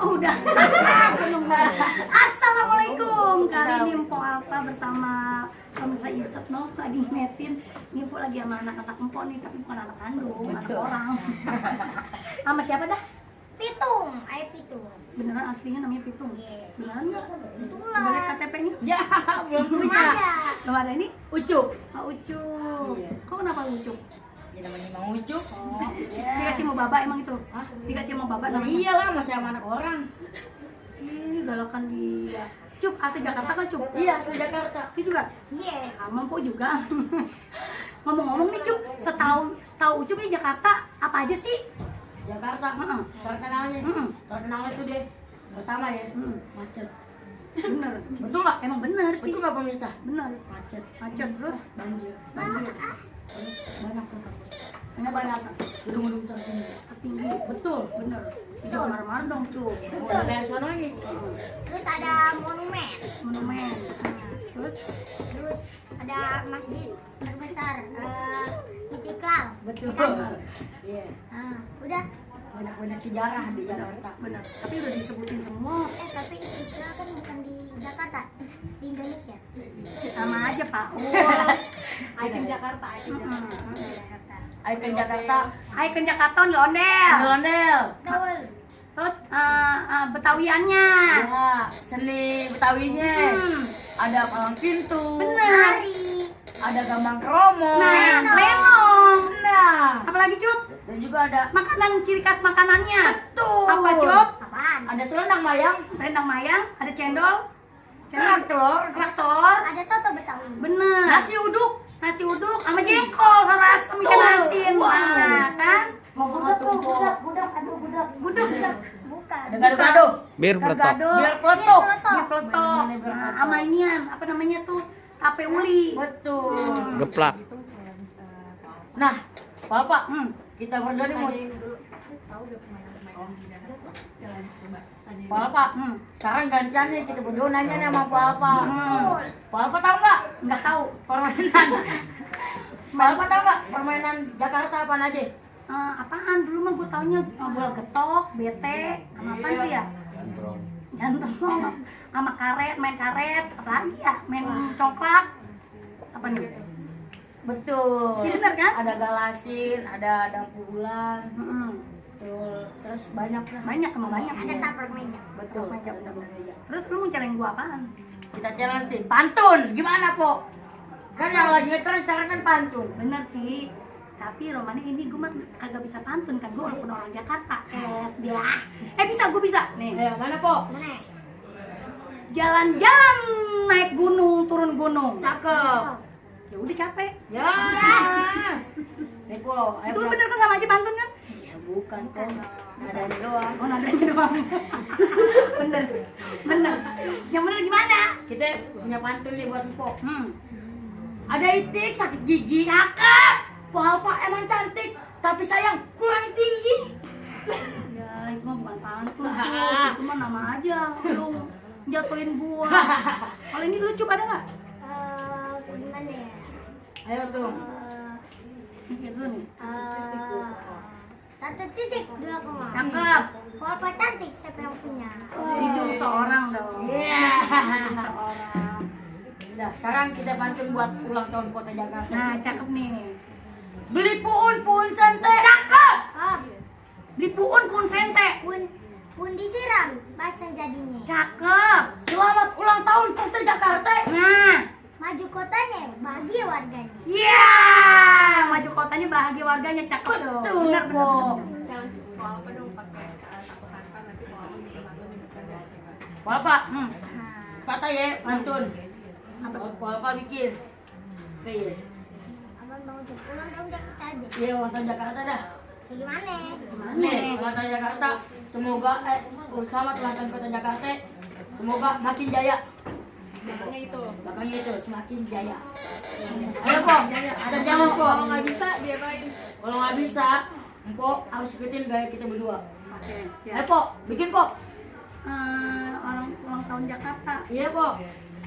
Oh, udah. Assalamualaikum. Kali ini Mpok Alfa bersama pemirsa Insert lagi ngeliatin. Ini Mpok lagi sama anak-anak Mpok nih, tapi bukan anak kandung, anak orang. Sama siapa dah? Pitung, ayah Pitung. Beneran aslinya namanya Pitung? Iya. Beneran nggak? Betul Coba lihat lah. KTP-nya. Ya, belum Belum punya. ada. Belum ada ini? Ucup. Pak Ucup. Iya. Kok kenapa Ucup? Ya namanya Mang Ucup. Oh, dikasih mau baba emang itu? Hah? Dikasih mau baba Nah, namanya? iyalah masih sama anak orang. Ih, galakan dia. Cup, asli Jakarta kan Cup? Iya, asli Jakarta. Ini juga? Iya. Sama Mpok juga. Ngomong-ngomong nih Cup, tahu Ucup di Jakarta apa aja sih? Jakarta. Heeh. Terkenalnya. Heeh. Terkenalnya tuh deh. Pertama ya, Hmm. macet. Bener. Betul nggak? Emang bener sih. Betul nggak pemirsa? Bener. Macet. Macet terus Banjir. banjir. Terus banyak kota. Banyak Gedung-gedung tertinggi. tertinggi. Betul. Bener. Tidak marah-marah dong Cup. Udah dari sono ini. Terus ada monumen. Monumen. Terus Terus ada masjid terbesar Istiqlal. Betul. Iya. Nah, udah. Banyak-banyak sejarah di Jakarta. bener. Tapi udah disebutin semua. Tapi Istiqlal kan bukan di Jakarta, di Indonesia. Sama aja Pak. Icon Jakarta, Jakarta. Icon Jakarta. Icon Jakarta nih ondel. Ondel. Betul. Terus Betawiannya. Ya, seni Betawinya. Hmm. Ada palang pintu. Bener. Hari. Ada gambang kromong. Nah, lenong. Nah, Apalagi Cup? dan juga ada Makanan ciri khas makanannya. betul. Apa Cup? Apaan? Ada selendang mayang, Rendang mayang, ada cendol, kerak telur, kerak telur. Ada soto Betawi. Bener. nasi uduk. Nasi uduk sama jengkol, seras sama ikan asin. Wow. Nah, kan? Budak, Buduk. Bukan. Ada gado-gado. Bir peletok. Gado. Biar peletok. Biar peletok. Nah, sama inian, apa namanya tuh? Tape uli. Betul. Geplak. Nah, Bapak, Hmm. kita berdua nih mau Bapak, sekarang gantian nih kita berdua nanya nih sama Bapak. Betul. Bapak tahu nggak Nggak tahu. permainan? Bapak tahu nggak permainan Jakarta apa aja? Apaan dulu mah gue taunya bola getok, bete, sama apa tuh ya? Jantung, sama karet, main karet, apa lagi ya? Main congklak, apa nih? Betul. Iya, bener kan? Ada galasin, ada dampu bulan. Mm-mm. Betul. Terus banyak lah. Banyak emang banyak. Ada tapar meja. Betul. Meja, Ada betul. meja. Terus lu mau challenge gua apaan? Kita challenge nih, pantun. Gimana, Po? Kan yang lagi ngetren sekarang kan pantun. Bener sih. Tapi Romani ini gue mah kagak bisa pantun kan, gue walaupun orang Jakarta. Dia. Bisa, gue bisa. Nih. Ayo, mana, Po? Mana? Jalan-jalan naik gunung, turun gunung. Cakep. Ya udah capek. Ya. Nih, Po. Ayo, Itu Po. bener kan sama aja pantun kan? Ya, bukan, Po. Nadanya doang. Oh, nadanya doang. Bener. Bener. Yang bener gimana? Kita punya pantun nih buat Po. Hmm. Ada itik sakit gigi. Cakep. Bapak emang cantik, tapi sayang kurang tinggi. Ya, itu mah bukan pantun, Cup. Itu mah nama aja. Lu jatuhin gua. Kalau ini lucu ada nggak? Gimana ya? Ayo tuh. Mikir dulu nih. 1.2 Cakep. Kalau apa cantik siapa yang punya? Hidung seorang dong. Iya. Hidung seorang. Udah, sekarang kita pantun buat ulang tahun Kota Jakarta. Nah, cakep nih. Beli puun sente. Cakep. Oh, Beli pun sente. pun disiram basah jadinya. Cakep. Selamat ulang tahun Kota Jakarta. Nah, Maju kotanya bahagia warganya. iya. Maju kotanya bahagia warganya. Cakep dong. Betul, Bener, bener, Po. bener. Challenge apa dong pakai saat aku tanpa nanti mau aku bikin pantun bisa saja. Bapak, Hmm. kata ya pantun. Apa tuh? Bapak bikin. Oke, ya. Abang mau ulang tahun Jakarta aja. Iya, ulang tahun Jakarta dah. Kayak gimana? Nih, ulang tahun Jakarta. Semoga selamat ulang tahun Kota Jakarta. Semoga makin jaya. Belakangnya itu. Belakangnya itu semakin jaya. Ayo, Po. Kita jalan, Po. Kalau nggak bisa diapain? Kalau nggak bisa, Empok harus ikutin gaya kita berdua. Oke, Ayo, siap. Po. Bikin, Po. Orang ulang tahun Jakarta. Iya, Po.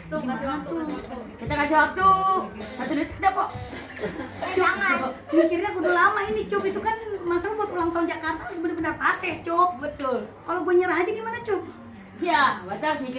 Tuh kasih Gimana waktu, tuh? kasih waktu. Kita kasih waktu 1 detik dah, Po. Jangan. Mikirnya kudu lama ini, Cup. Itu kan masalah buat ulang tahun Jakarta harus benar-benar pases, Cup. Betul. Kalau gue nyerah aja gimana, Cum? Ya, berarti harus ngikutin